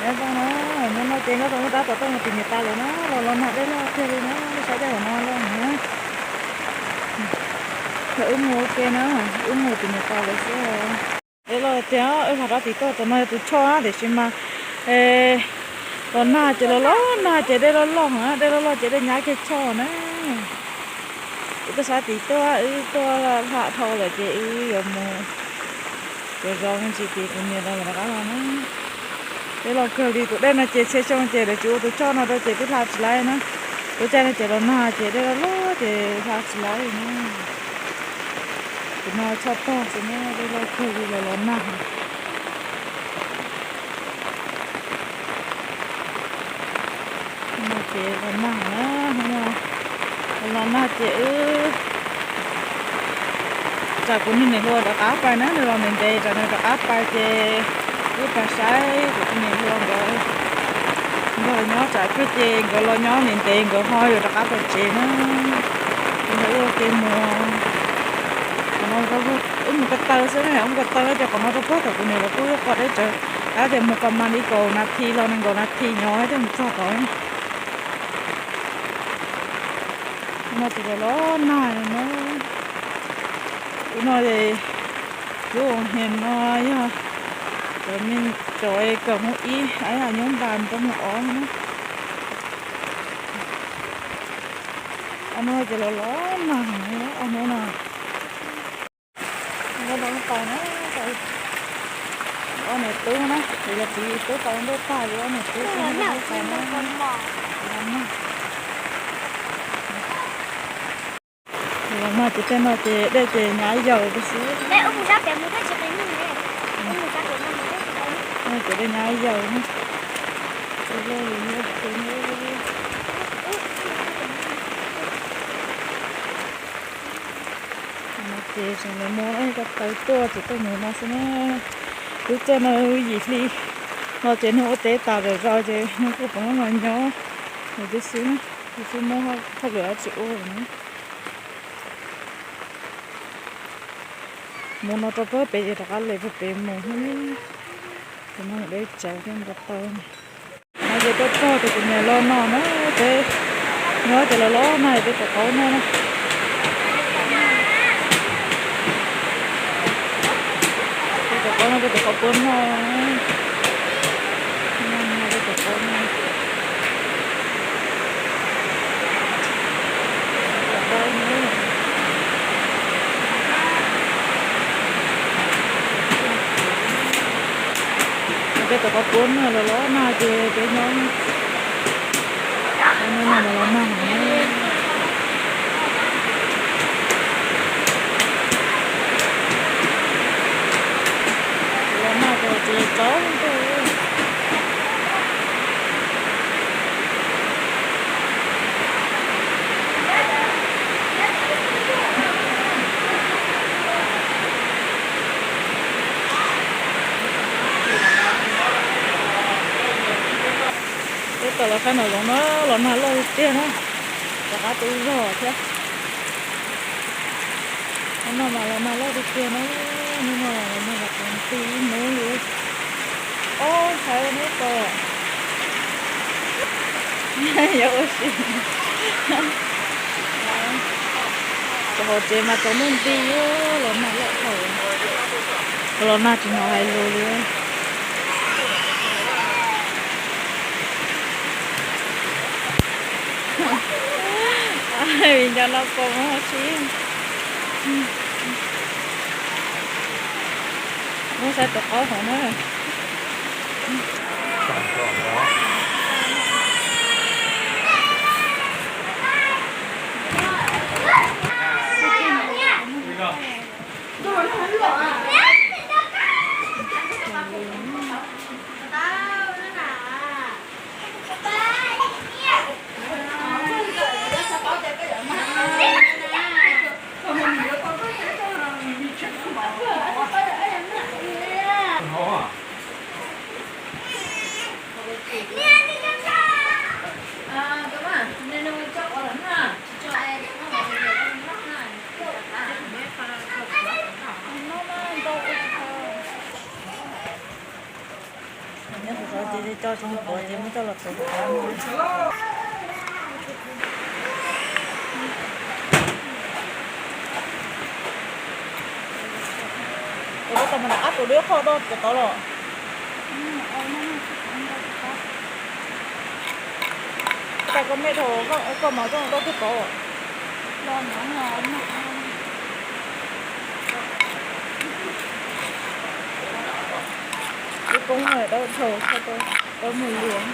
Nyob zoo na, nyob no ces nkauj tau muab rab tom toj mus tim niam tas lawm na, los los nag dej loj tiag li na, saib dej hauv no los na. Yog wb mus ua ke na, wb mus tim niam tas lawm xwb. Dej loj tiag, wb hla rab tim toj, tus no yog tus choj tiam sis mas los nag ces los los nag ces dej loj loj, dej loj loj ces dej nyab kiag choj na. Wb tuaj sab tim tuaj, wb tuaj hla dhau lawm ces wb yuav mus. Cov zov me ntsis ces kuv niam los rov qab los na. Dej loj kawg li, tus dej no ces txhia xyoo ces lawv tsis ua tus choj no rau ces twb hla tsis laib na. Lub caij no ces los nag ces dej loj loj ces hla tsis laib na. Tus no choj tog xwb na, dej loj kawg li los los nag. No ces los nag na, los nag ces wb, tsam kuv niag niam hluas rov qab pais na, nws los ntev ntev tsam nws rov qab pais ces wb pais saib kuv tus niam hluas nkawd nrog nyob tsam kawg ces nkawd los nyob ntev ntev nkawd ho yuav rov qab pais tsev na. Ces ntawd wb ua ke mus, qhov no wb mus ko taw xwb na, wb mus ko taw no ces qhov no rau puag tom kuv niam lawv kuj yog qhov deb tsawv, tab tias mus pas mas li kaum nas this los nees nkaum nas this nyob thiaj mus txog tod. No ces los los nag na. Ub no ces lub hniav no yog cov me, cov kawm hoob ib, nyob npas rau hoob ob na. Ob hnub no ces los los nag heev, ob hnub no. Ob niam tub na, ces yog txiv tub tau ntuj tag li ob niam tub tau ntuj tag na. Los nag ces tej no ces dej ces nyab yaws xwb. Ces dej nyab yaws na. Ces tseem lawv mus ko taw tuaj ces tuaj mus no xwb na. Lub caij no yim hli no ces neeg ua teb tas zom zaws ces neeg kuj pom no nyob mus tib xwb na. Kuv twb muab hauj lwm dab tsi ua na. Mus no rau puag pem ces rov qab lem puag pem mus. Ces no deb tsawv thiab ko taw. No ces tuaj txog ces kuv niam los no na, peb nyob ces los los nag peb tus qaub no na. Peb tus qaub no, peb tus qaub puab no. Peb tus qaub no. Peb tus qaub puab no los los nag ces peb nyob, nyob no los los nag. Los nag ces tsis tau ntuj. Peb tau los sab nraum zoov no los nag loj tiag tiag na, rov qab tu zog thiab. Hnub no mas los nag loj tiag tiag na, hnub no los nag los nti ib hnub li. Ob, ntshai ua neb tau. Yog ua si. Cov hauv tsev mas tsaus ntuj nti, los nag loj dhau, los nag tsis hnov hais lus li. Vim nco no puas muab sib, muab saib tus qaub hauv na. Tso tsis tuav ces muab coj los tuav. Tuav rau tom mas rov qab tuav dua ib qho rau cov tod los. Tais koj mej dhau, koj mas zoo rau kiag tod. Lub koob no dawb dhau, dawb muag luag.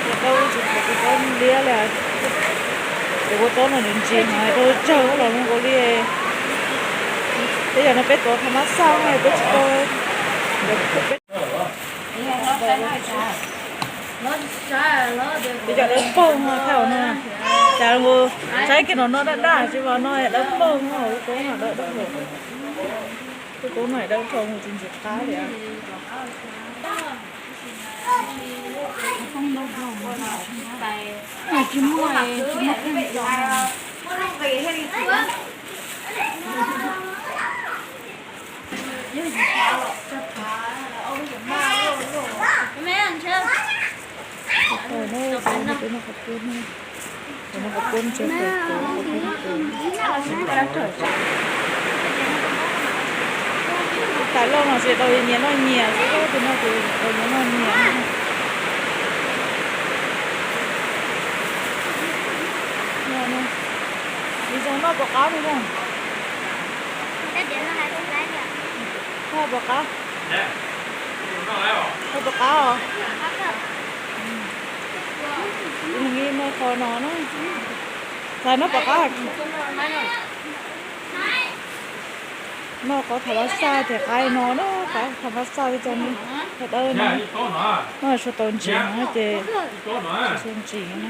Ua tau tsis pom tus tau liab li, ces ua tau no ntsis ntsis no rau tsawg los zoo nkaus li. Tej yam no peb tuav thaum mab xaj peb tsis tau. Peb cov dawb paug no thaj no, cas saib kiag no no daj daj tsis mas no dawb paug no, lub koob no dawb dawb. Lub koob no dawb dhau mus tsis ntsis qab li. Tais loj no ces tau nyias noj nyias xwb, tus no ces tau nyias noj nyias. Nws zoo noj puas qab no? Noj puas qab? Noj puas qab os? Nws noj qhov no na. Tais noj puas qab? Noj qhov thaum mab xaj ces qab no na, qab thaum mab xaj li cov no, dawb dawb no. Noj tsuas tau ntsis no ces tsuas ntsis no.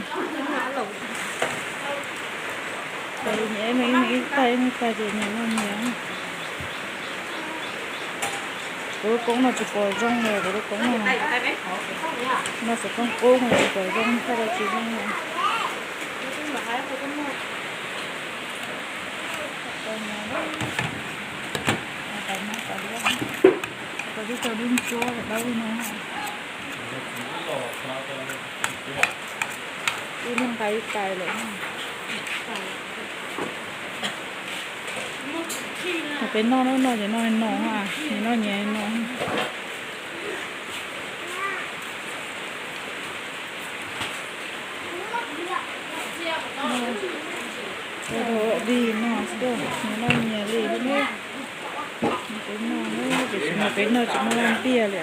Tais nyias ib leeg ib leeg ib tais ib leeg ib tais ces nyias noj nyias. Kuv lub koob no tsis pom zoo li, kuv lub koob no. No xov tooj qub no tsis pom zoo, thaij tau tsis zoo li. Tau ib co dub ntsuab dawb no. Ib leeg nqa ib tais lawm. Peb noj no ces noj no, nyias noj nyias no. Dig no xwb, nyias noj nyias li xwb. Peb noj, tiam sis mas peb noj tsis muaj npiaj li.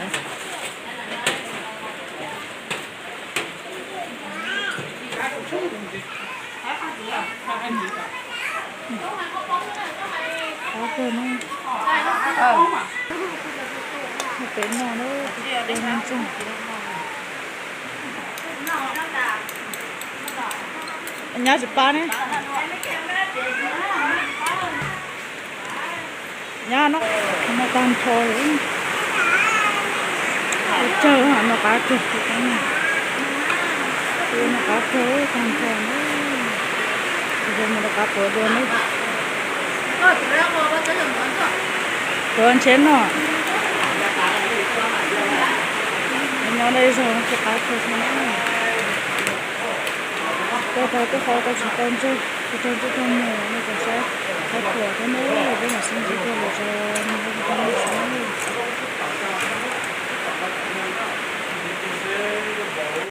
Qab kawg na. Peb noj na, peb noj ntxoog. Nyab tsis pab ne. Nyab no, no tag nrho li. Tsawg no qab kawg, no qab kawg tag nrho na. Mus rau qab tuav dua ne. Tuav nrhiav noj. Nyob deb zog no kuj qab kawg thiab na. Tuaj tau twb qhov tau tsis tau ntsej, tsis tau ntsej tau muag no kom saib, saib puas thiab na, peb mam sib ntsib dua.